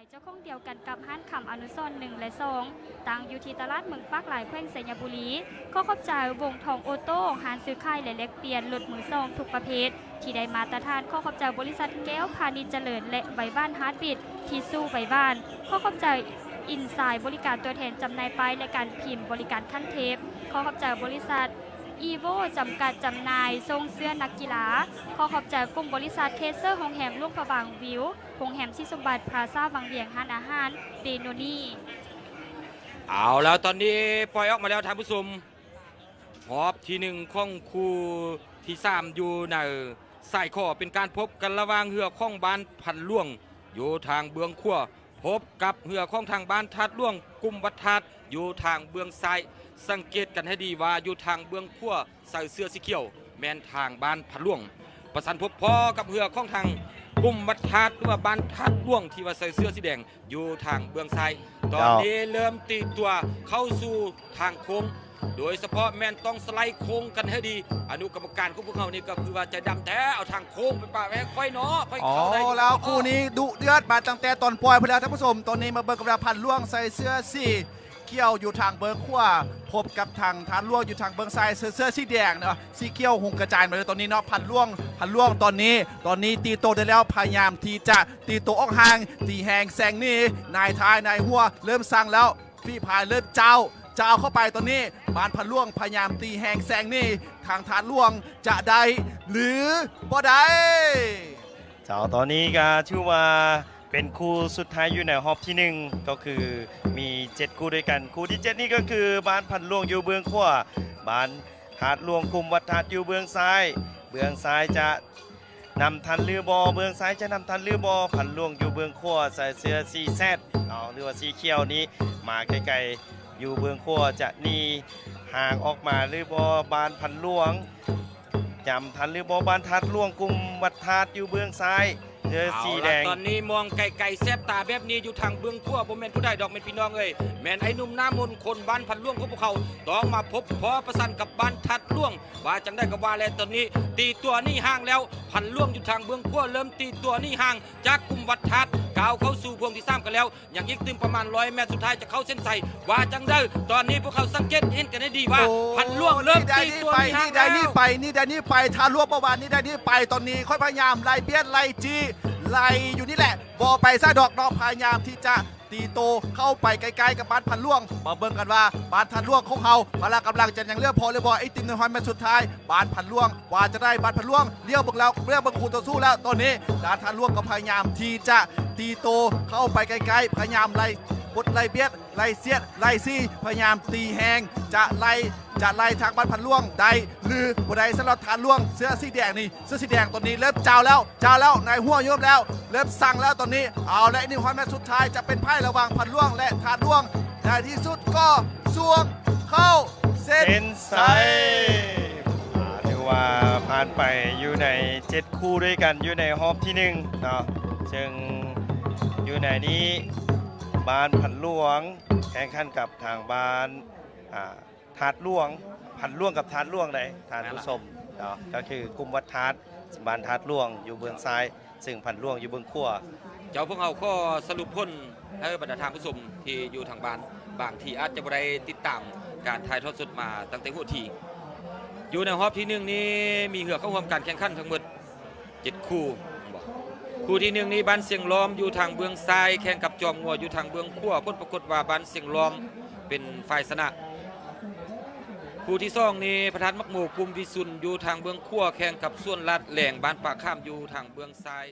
ເຈົ້າຂອງດຽວກັນກັບຮ້ານຄຳອະນຸສອນໜຶ່ງ ແລະ ສອງ ຕັ້ງຢູ່ທີ່ຕະຫຼາດເມືອງປາກລາຍ ແຂວງໄຊຍະບູລີ. ຂໍຂອບໃຈວົງທອງໂອໂຕ້ ຮ້ານຊື້ຂາຍ ແລະ ແລກປ່ຽນລົດມືສອງທຸກປະເພດ ທີ່ໄດ້ມາດຕະຖານ. ຂໍຂອບໃຈບໍລິສັດແກ້ວພານິດຈະເລີນ ແລະ ໄວຫວານຮາດບິດ ທີ່ສູ້ໄວຫວານ. ຂໍຂອບໃຈອິນຊາຍ ບໍລິການຕົວແທນຈຳໜ່າຍປ້າຍ ແລະ ການພິມ, ບໍລິການຂັ້ນເທບ. ຂໍຂອບໃຈບໍລິສັດອີໂວຈຳກັດ ຈຳໜ່າຍສົ່ງເສື້ອນັກກິລາ. ຂໍຂອບໃຈກຸ່ມບໍລິສັດເທເຊີ ໂຮງແຮມຫຼວງພະບາງວິວ, ໂຮງແຮມສີສົມບັດພລາຊາວັງວຽງ, ຮ້ານອາຫານເດໂນນີ. ເອົາແລ້ວ ຕອນນີ້ປ່ອຍອອກມາແລ້ວທ່ານຜູ້ຊົມ. ຮອບທີໜຶ່ງຂອງຄູ່ທີສາມຢູ່ໃນສາຍຂໍ ເປັນການພົບກັນລະຫວ່າງເຮືອຂອງບ້ານພັນຫຼວງຢູ່ທາງເບື້ອງຂວາ ພົບກັບເຮືອຂອງທາງບ້ານທາດຫຼວງ ກຸ່ມວັດທາດ ຢູ່ທາງເບື້ອງຊ້າຍ. ສັງເກດກັນໃຫ້ດີວ່າຢູ່ທາງເບື້ອງຂວາໃສ່ເສື້ອສີຂຽວ ແມ່ນທາງບ້ານພັນຫຼວງ ປະສານພົບພໍ້ກັບເຮືອຂອງທາງກຸ່ມວັດທາດ ຫຼືວ່າບ້ານທາດຫຼວງ ທີ່ວ່າໃສ່ເສື້ອສີແດງ ຢູ່ທາງເບື້ອງຊ້າຍ. ຕອນນີ້ເລີ່ມຕີຕົວເຂົ້າສູ່ທາງໂຄ້ງ ໂດຍສະເພາະແມ່ນຕ້ອງສະໄລໂຄ້ງກັນໃຫ້ດີ. ອະນຸກຳມະການຂອງພວກເຮົານີ້ກໍຄືວ່າໃຈດຳແທ້ ເອົາທາງໂຄ້ງໄປປະໄວ້ໃຫ້ຂ້ອຍເນາະ ຂ້ອຍເຂົ້າໄດ້ຢູ່. ແລ້ວຄູ່ນີ້ດຸເດືອດມາຕັ້ງແຕ່ຕອນປ່ອຍພຸ້ນແລ້ວທ່ານຜູ້ຊົມ. ຕອນນີ້ມາເບິ່ງກັນວ່າພັນຫຼວງໃສ່ເສື້ອສີ ຂຽວຢູ່ທາງເບື້ອງຂວາ ພົບກັບທາງທາດຫຼວງຢູ່ທາງເບື້ອງຊ້າຍ ເສື້ອ ເສື້ອສີແດງເນາະ ສີຂຽວຮຸ່ງກະຈາຍມາເລີຍຕອນນີ້ເນາະ. ພັນຫຼວງ ພັນຫຼວງຕອນນີ້ ຕອນນີ້ຕີໂຕໄດ້ແລ້ວ ພະຍາຍາມທີ່ຈະຕີໂຕອອກຫ່າງ ຕີແຮງແຊງໜີ ນາຍທ້າຍນາຍຫົວເລີ່ມສັ່ງແລ້ວ ຝີພາຍເລີ່ມຈ້າວ ຈ້າວເຂົ້າໄປ. ຕອນນີ້ບ້ານພັນຫຼວງພະຍາຍາມຕີແຮງແຊງໜີ ທາງທາດຫຼວງຈະໄດ້ ຫຼື ບໍ່ໄດ້. ເຈົ້າ ຕອນນີ້ກໍຖືວ່າເປັນຄູ່ສຸດທ້າຍຢູ່ໃນຮອບທີໜຶ່ງ ກໍຄືມີເຈັດຄູ່ດ້ວຍກັນ. ຄູ່ທີເຈັດນີ້ກໍຄືບ້ານພັນຫຼວງຢູ່ເບື້ອງຂວາ ບ້ານທາດຫຼວງກຸ່ມວັດທາດຢູ່ເບື້ອງຊ້າຍ. ເບື້ອງຊ້າຍຈະນຳທັນຫຼືບໍ່? ເບື້ອງຊ້າຍຈະນຳທັນຫຼືບໍ່? ພັນຫຼວງຢູ່ເບື້ອງຂວາໃສ່ເສື້ອສີແຊດເນາະ ຫຼືວ່າສີຂຽວນີ້ ມາໃກ້ໆ ຢູ່ເບື້ອງຂວາຈະໜີຫ່າງອອກມາຫຼືບໍ່? ບ້ານພັນຫຼວງ ນຳທັນຫຼືບໍ່? ບ້ານທາດຫຼວງ ກຸ່ມວັດທາດຢູ່ເບື້ອງຊ້າຍ ເສື້ອສີແດງ. ເອົາລະ ຕອນນີ້ມອງໄກໆແສບຕາແບບນີ້ ຢູ່ທາງເບື້ອງຂວາບໍ່ແມ່ນຜູ້ໃດດອກ ແມ່ນພີ່ນ້ອງເອີຍ ແມ່ນໄອ້ໜຸ່ມໜ້າມົນ ຄົນບ້ານພັນຫຼວງຂອງພວກເຮົາ ຕ້ອງມາພົບພໍ້ປະສານກັບບ້ານທາດຫຼວງ. ວ່າຈັ່ງໃດກໍວ່າແຫຼະ ຕອນນີ້ຕີຕົວໜີຫ່າງແລ້ວ ພັນຫຼວງຢູ່ທາງເບື້ອງຂວາເລີ່ມຕີຕົວໜີຫ່າງຈາກກຸ່ມວັດທາດ ກ້າວເຂົ້າສູ່ພວງທີສາມກັນແລ້ວ. ຍັງອີກຕື່ມປະມານຮ້ອຍແມັດ ສຸດທ້າຍຈະເຂົ້າເສັ້ນໄຊ. ວ່າຈັ່ງໃດ ຕອນນີ້ພວກເຮົາສັງເກດເຫັນກັນໃຫ້ດີວ່າ ໂອ້ ພັນຫຼວງເລີ່ມຕີຕົວໜີຫ່າງແລ້ວ. ໜີໄດ້ໜີໄປ ໜີໄດ້ໜີໄປ ທາດຫຼວງບໍ່ວ່າໜີໄດ້ໜີໄປ. ຕອນນີ້ຂ້ອຍພະຍາຍາມໄລ່ບຽດໄລ່ຈີ້ ໄລ່ຢູ່ນີ້ແຫຼະ ບໍ່ໄປໃສດອກເນາະ ພະຍາຍາມທີ່ຈະຕີໂຕເຂົ້າໄປໃກ້ໆກັບບ້ານພັນຫຼວງ. ມາເບິ່ງກັນວ່າບ້ານທາດຫຼວງຂອງເຮົາພະລະກຳລັງຈະຍັງເຫຼືອພໍຫຼືບໍ່ ອີກຕື່ມໜຶ່ງຮ້ອຍແມັດສຸດທ້າຍ. ບ້ານພັນຫຼວງ ວ່າຈະໄດ້ ບ້ານພັນຫຼວງ ລ້ຽວເບິ່ງແລ້ວ ລ້ຽວເບິ່ງຄູ່ຕໍ່ສູ້ແລ້ວ. ຕອນນີ້ດ້ານທາດຫຼວງກໍພະຍາຍາມທີ່ຈະຕີໂຕເຂົ້າໄປໃກ້ໆ ພະຍາຍາມໄລ່ບົດ ໄລ່ບຽດ ໄລ່ສຽດ ໄລ່ສີ ພະຍາຍາມຕີແຮງ ຈະໄລ່ ຈະໄລ່ທາງບ້ານພັນຫຼວງໄດ້ ຫຼື ບໍ່ໄດ້. ສຳລັບທາດຫຼວງ ເສື້ອສີແດງນີ້ ເສື້ອສີແດງຕອນນີ້ເລີ່ມຈ້າວແລ້ວ ຈ້າວແລ້ວ ນາຍຫົວໂຍມແລ້ວ ເລີ່ມສັ່ງແລ້ວຕອນນີ້. ເອົາລະ ອີກໜຶ່ງຮ້ອຍແມັດສຸດທ້າຍຈະເປັນໃຜລະຫວ່າງພັນຫຼວງ ແລະ ທາດຫຼວງ. ໃນທີ່ສຸດກໍຊ່ວງເຂົ້າເສັ້ນໄຊ. ເສັ້ນໄຊ ອ່າ ຖືວ່າຜ່ານໄປຢູ່ໃນເຈັດຄູ່ດ້ວຍກັນ ຢູ່ໃນຮອບທີໜຶ່ງເນາະ ເຊິ່ງຢູ່ໃນນີ້ບ້ານພັນຫຼວງແຂ່ງຂັນກັບທາງບ້ານ ອ່າ ທາດຫຼວງ ພັນຫຼວງກັບທາດຫຼວງໃດ໋ ທ່ານຜູ້ຊົມເນາະ ກໍຄືກຸ່ມວັດທາດ ບ້ານທາດຫຼວງຢູ່ເບື້ອງຊ້າຍ ເຊິ່ງພັນຫຼວງຢູ່ເບື້ອງຂວາ. ເຈົ້າ ພວກເຮົາຂໍສະຫຼຸບຜົນໃຫ້ບັນດາທ່ານຜູ້ຊົມທີ່ຢູ່ທາງບ້ານ ບາງທີ່ອາດຈະບໍ່ໄດ້ຕິດຕາມການຖ່າຍທອດສົດມາຕັ້ງແຕ່ຫົວທີ. ຢູ່ໃນຮອບທີໜຶ່ງນີ້ ມີເຮືອເຂົ້າຮ່ວມການແຂ່ງຂັນທັງໝົດເຈັດຄູ່. ຄູ່ທີໜຶ່ງນີ້ ບ້ານຊຽງລ້ອມຢູ່ທາງເບື້ອງຊ້າຍ ແຂ່ງກັບຈອມງົວຢູ່ທາງເບື້ອງຂວາ. ຜົນປາກົດວ່າບ້ານຊຽງລ້ອມເປັນຝ່າຍຊະນະ. ຄູ່ທີສອງນີ້ ພະທາດໝາກໂມ ກຸ່ມວິຊຸນ ຢູ່ທາງເບື້ອງຂວາ ແຂ່ງກັບສວນລາດແລງ ບ້ານປາຂາມ ຢູ່ທາງເບື້ອງຊ້າຍ.